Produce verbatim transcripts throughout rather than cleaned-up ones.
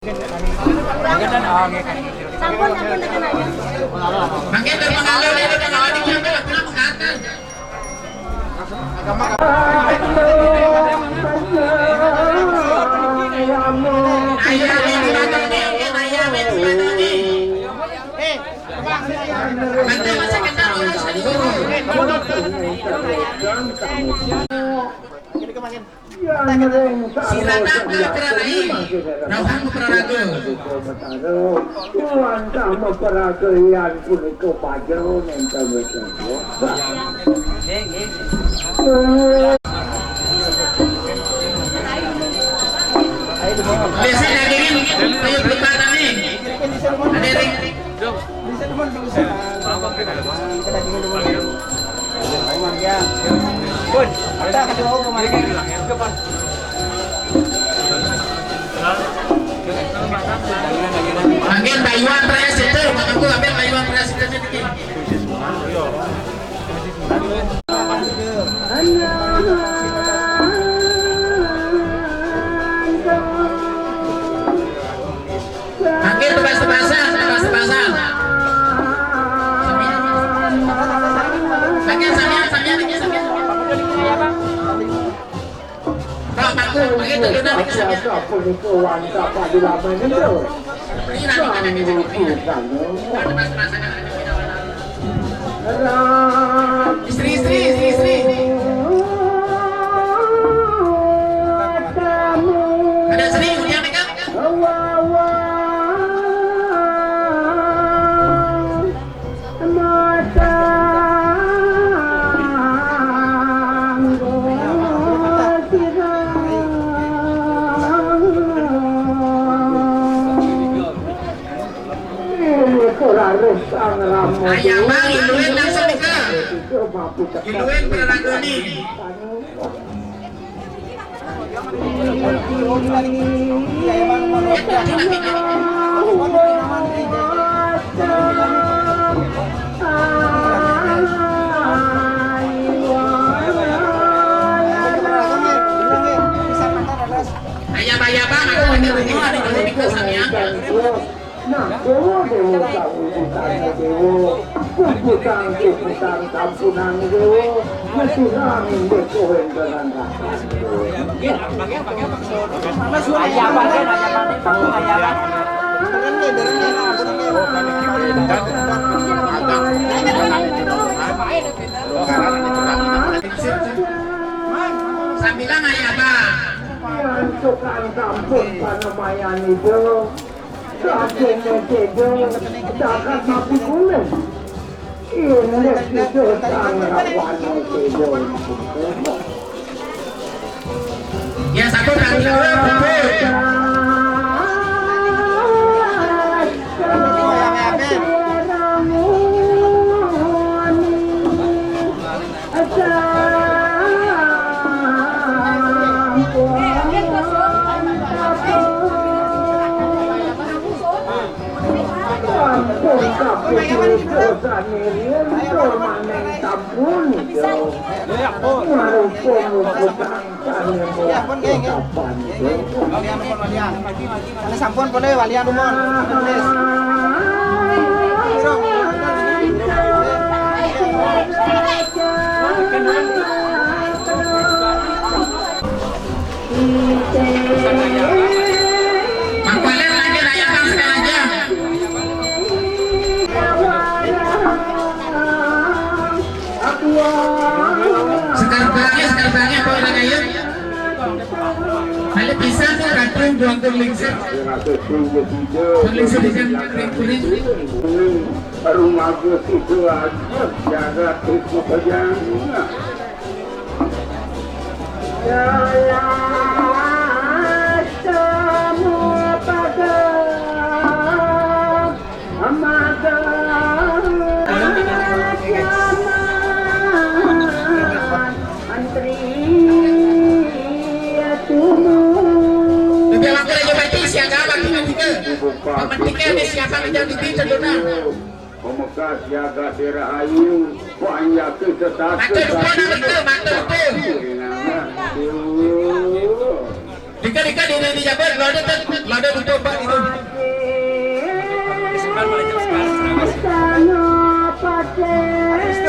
Sampun, sampun, tekan aja. Mangke keur pangalaman, keur pangalaman, iki sampe lah pulang mengkaten. Ayo, ayo, ayo, ayo, ayo. Mangke masih kenal orang satu. Sirata ka praraing, rauhang praraga. Wantah maparagayan punika pajero nenten wéten. Biasa dagingin, ayo berkata nih. Ada ring. Bagian Pak Iwan Pres itu, Pak Teguh, ambil Pak Iwan Pres itu sedikit. Mangke tebas-tebasan, tebas-tebasan. Sampeyan, sampeyan, sampeyan, sampeyan. Kalau aku, mangke turunan iki sampeyan. Siapa niku wantah padilaman itu? Ini nanti kita bisa. Tebas-tebasan. Istri, istri, istri, istri. Ada istri, udah megang? Ayah Bang, iluin langsung nika. Iluin peragoni. Ayah, ayah, Bang, aku ada rumah di Gunung Tinggi, sampeyan. Nah, Déwa, Déwa, kawujudané Déwa, puputang, puputang, sampunang Déwa, nyetirang inggih kawéntenan rakyat. Sambilang ayah, Bang. Tukang sampun panemayan Ida. Saking Ida, dahat napi kulit. Inggih Ida sang rawan Ida. Ya, satu kali. Sampun kabeh dosane riyen tur maneng sampun, ya. Marupun muputang sane muwah kapan, ya. Walian pun, walian. Ane sampun pole walian pun. Bang Kualer, lanjut aja, Bang, sekali aja. Sekar Bangnya, Sekar Bangnya, Pak, ulang aja. Ada bisa tuh, ratu, dua puluh lingser. Dua puluh lingser di jam kuring-kuring. Rumah gue situ aja, jaga terus mau kerjaan. Lebih lapor aja berarti siaga apa kita tiga. Pemetiknya ini siapa yang jadi tedunan. Pemekas jaga daerah ayu, panjaki tetap. Matur nuwun, betul, matur nuwun. Dika, dika, di, di, di jabat, lo ada, Tet? Lo ada tutup, Pak, itu.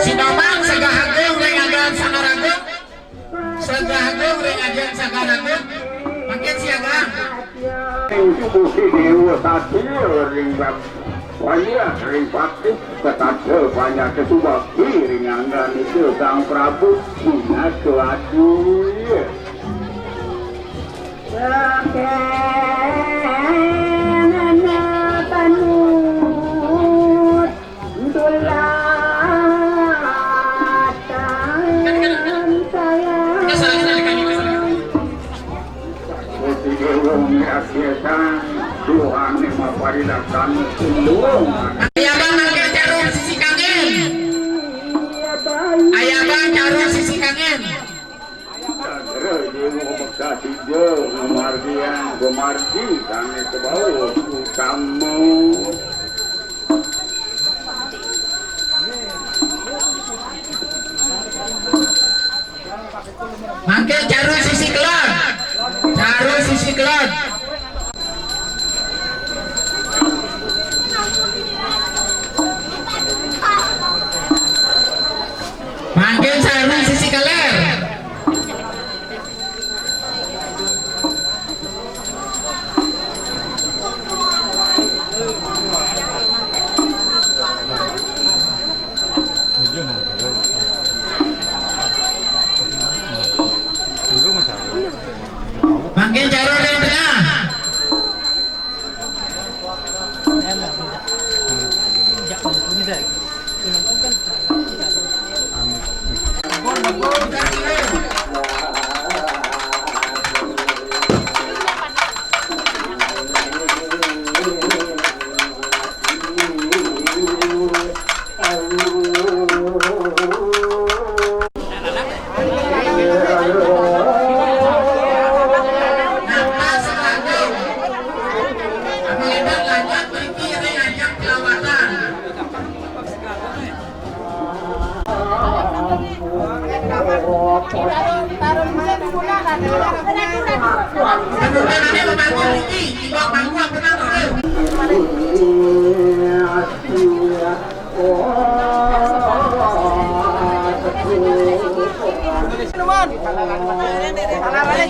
Si Mamang Sagah Agung, ring agan Sangaragung. Sagah Agung, ring agan Sangaragung. Makin siaga. Ring tubuh si Dewa Satya, ring Wayah ring patih, ketata banyak kesubakti ring anggan ida Sang Prabu, sinah keladui. Rakenana panut tulatan sayang. Putih Dewa ngrasiakan Tuhan yang maparilaksana sindung. Ayah bang, nangkil jarum sisi kangen. Ayah bang, jarum sisi kangen. Chandra Dewa Meksatija, Mamargian, Mamargi, sane kebawa utama. Mangke caru sisi kelon. Caru sisi kelon. Mangke caru sisi keler. Mangke caru ring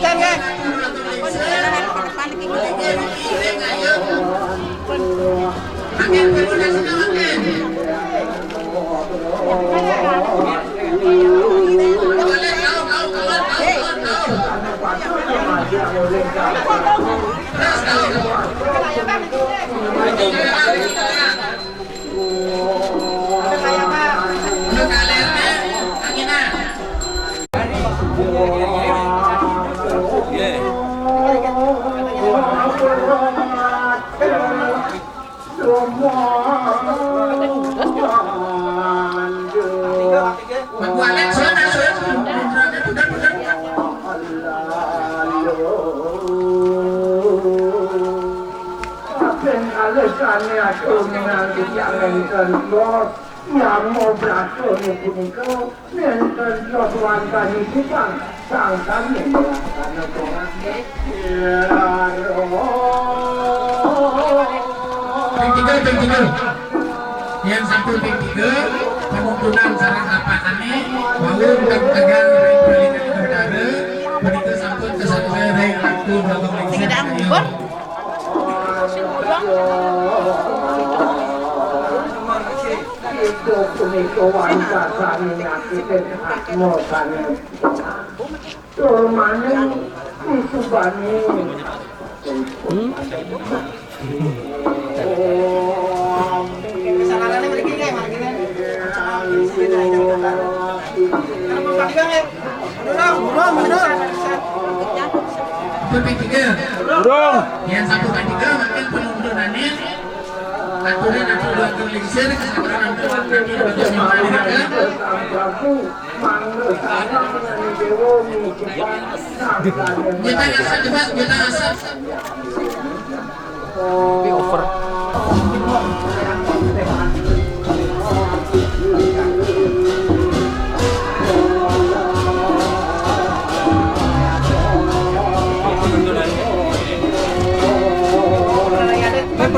tengah. Kaping kalih sane atur menawi tiyang nenten los, yamo brasane punika nenten los wantah nitipang sang sane melaksanakan. Ping tiga, ping tiga. Yang sampun ping tiga, panuntunan sareng rapatane, wau ingkang tegal ring Pradipati Batara, punika sampun kasampaian ring Ratu Bagong Lingser. Ayo. Ida punika wantah sami nyakitin atma sami. Tur maning disubani. Burung. Yang satu ketiga makin penuntunannya aturan atur dua atur lingsir kesadaran atur atur dua atur lima. Kita ngasap, coba, kita ngasap. Tapi over.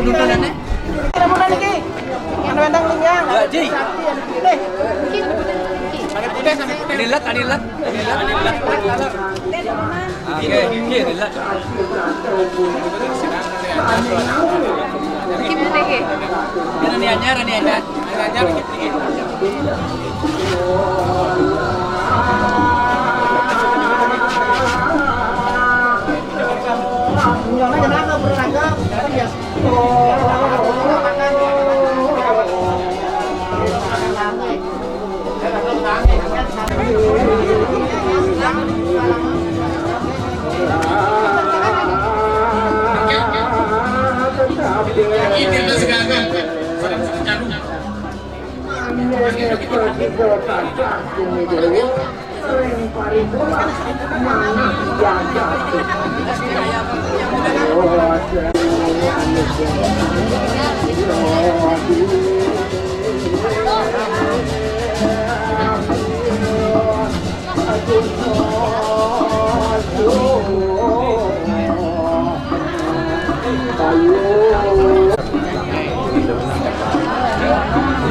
Nonton aneh. Ada mana lagi? Ada bentang linggang. Ya, Ji. Nih. Ada putih, ada putih. Ada lilat, ada lilat. Ada lilat, ada lilat. Oke, oke, ada lilat. Ini putih, Ji. Ini anyar, ini anyar. Ini anyar, ini putih.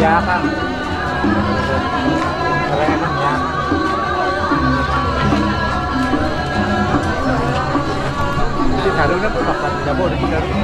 Ya, Kang. Keren, ya. Di Garut apa, Pak? Dapur di Garut.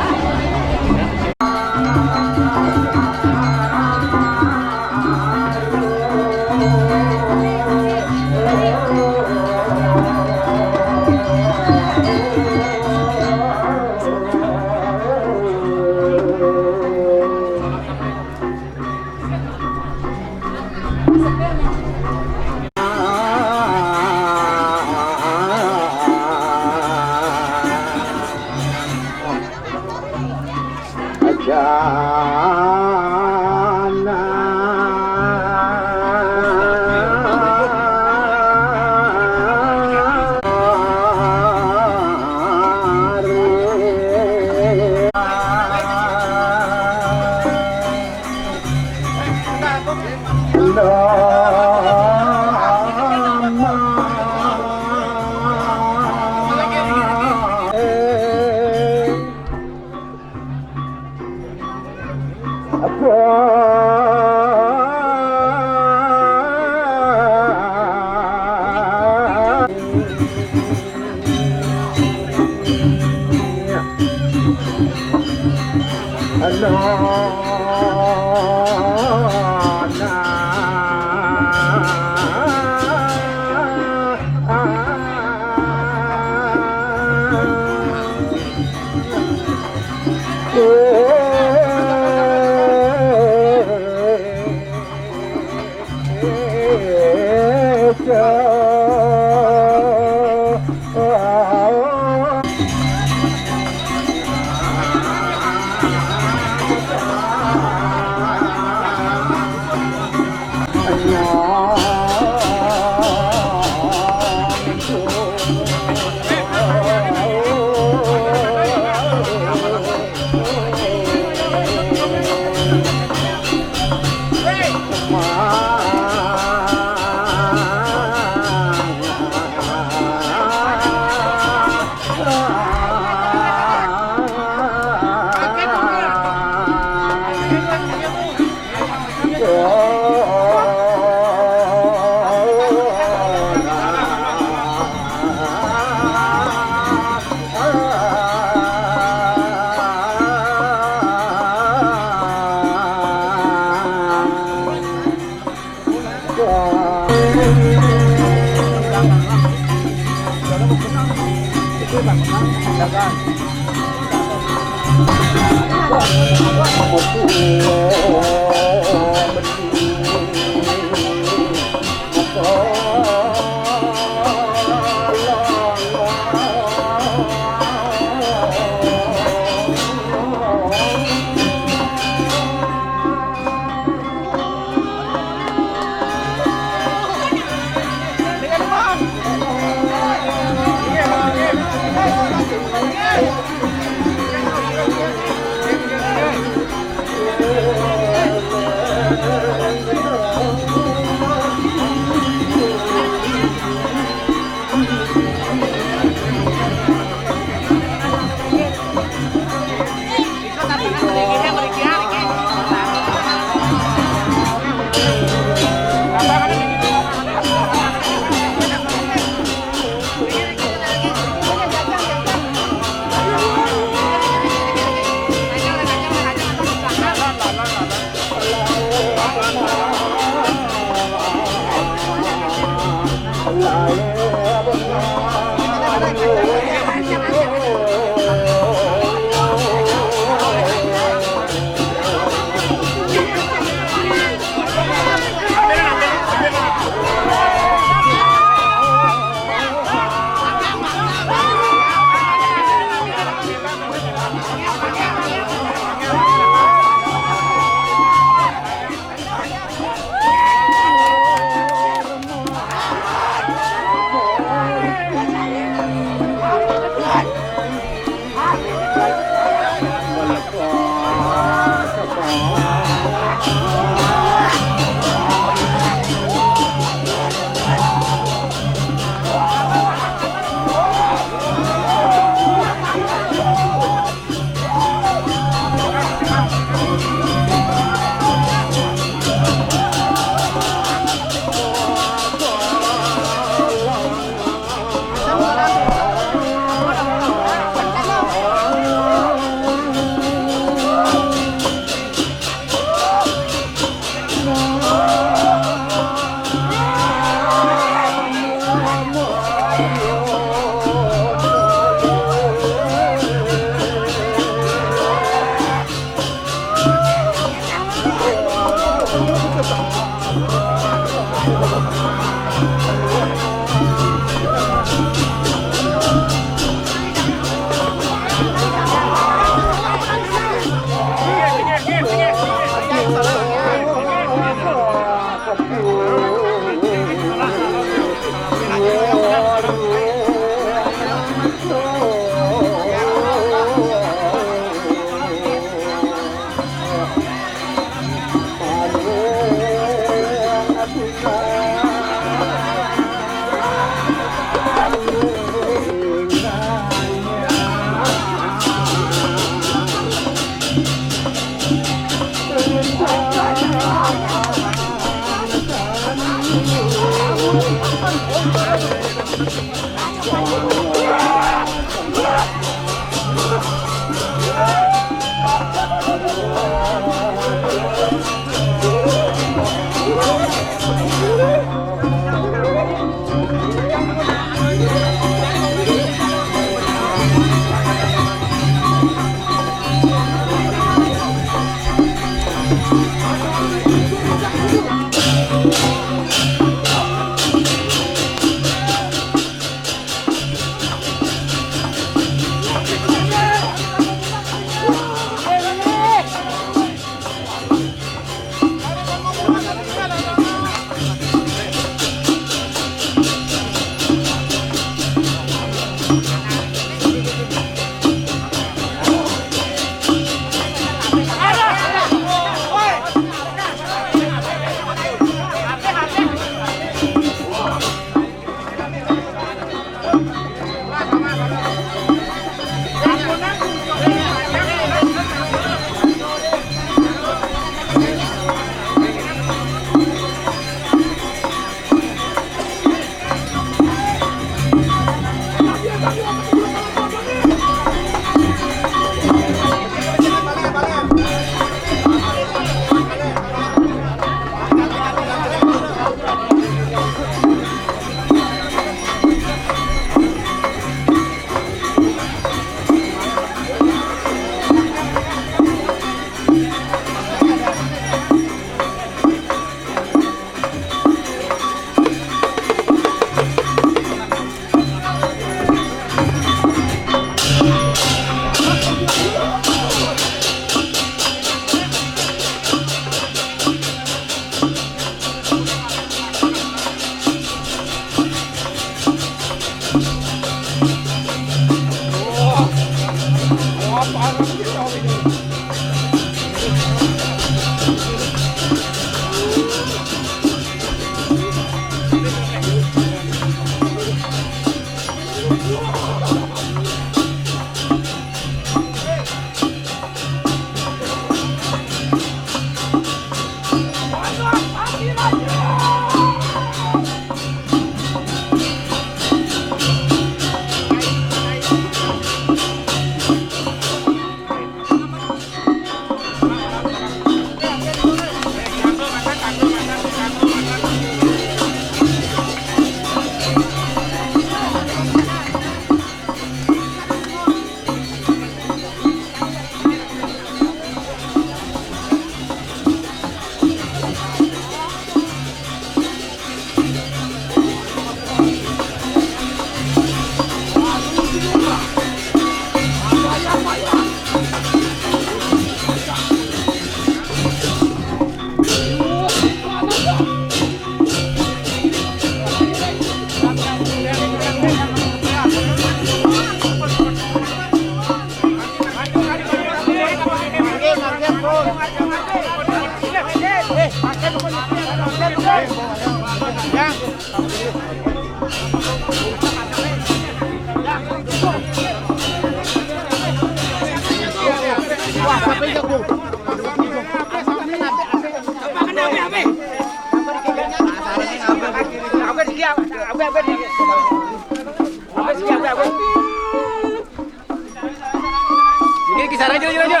Iki, iki sareng aja, aja.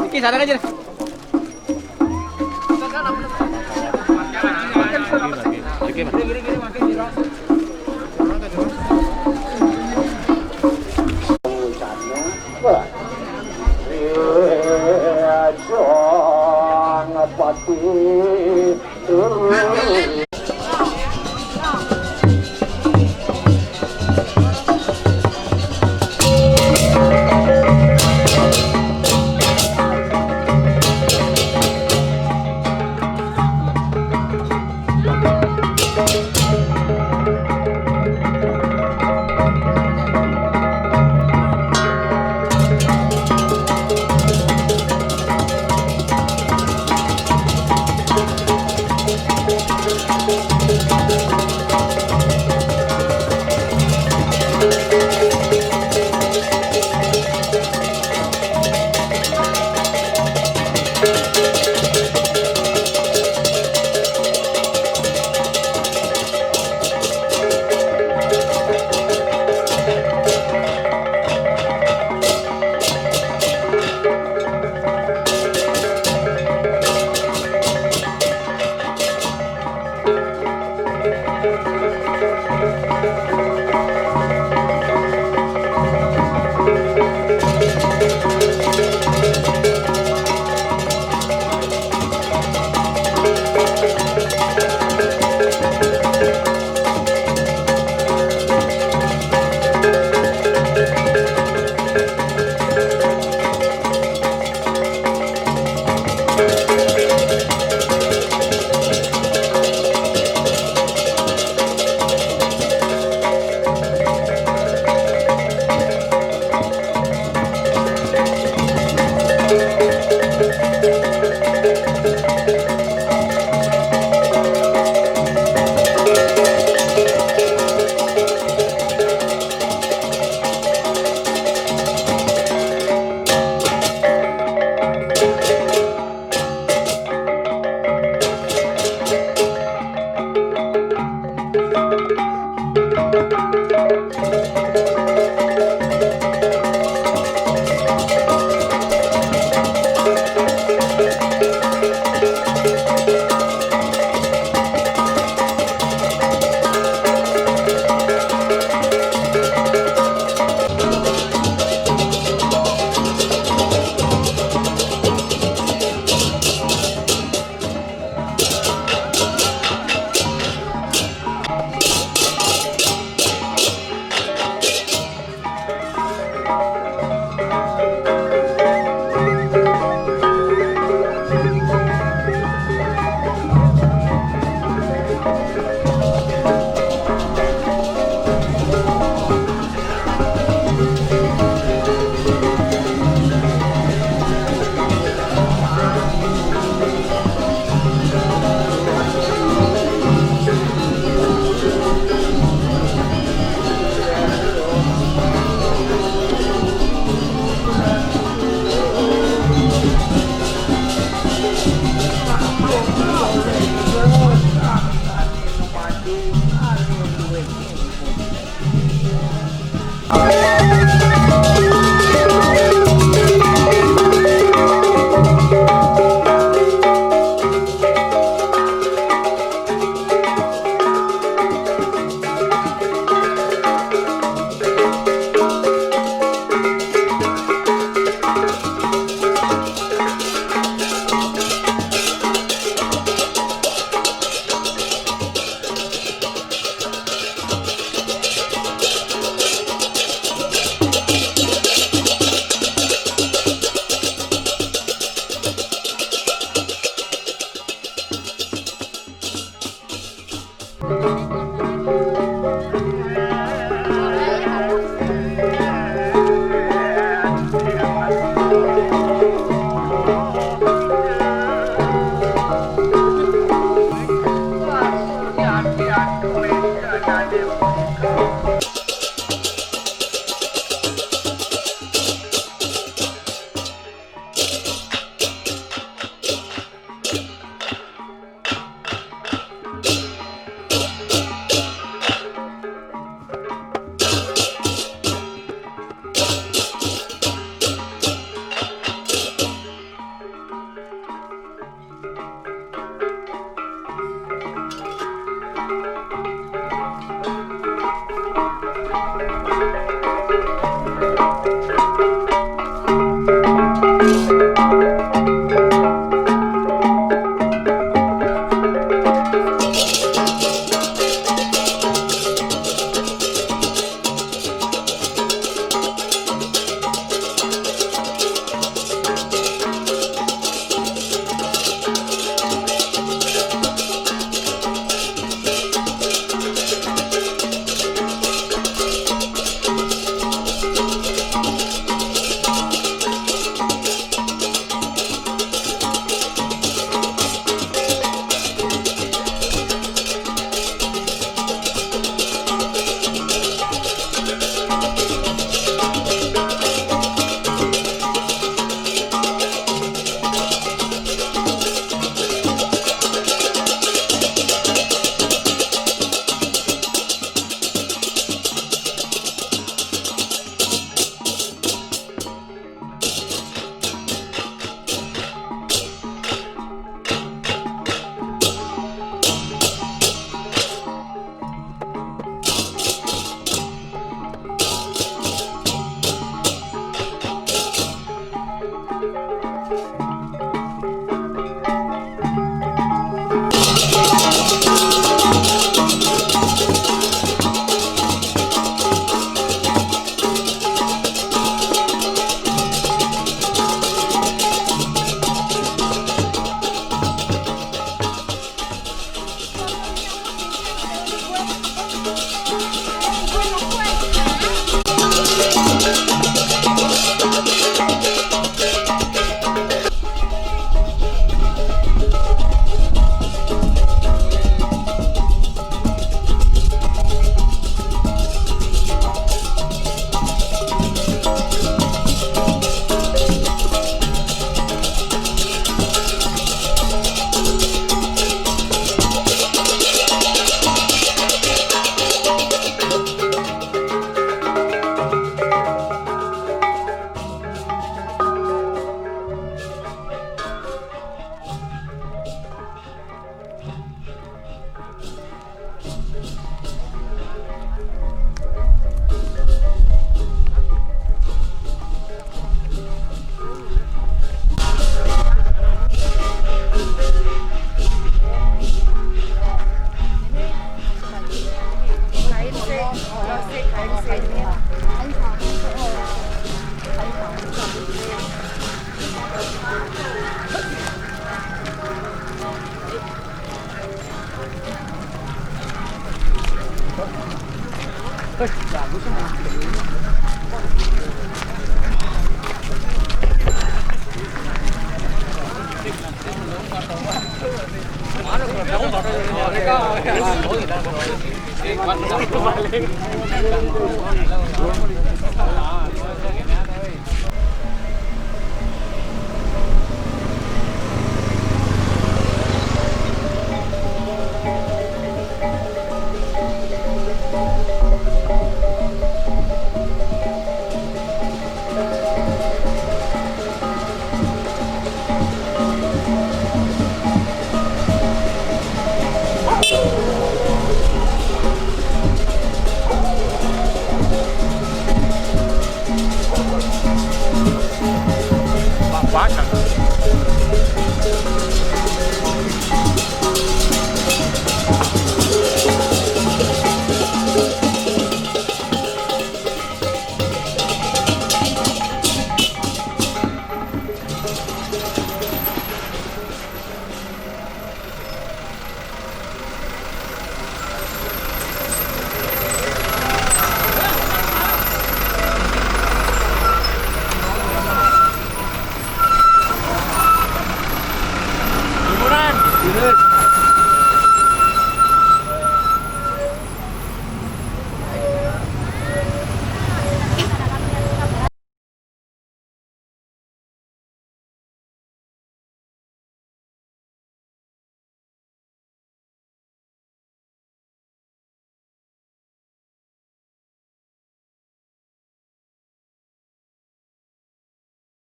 Iki sareng aja. Iki, Mas. Wah. Iya, Jong Pati.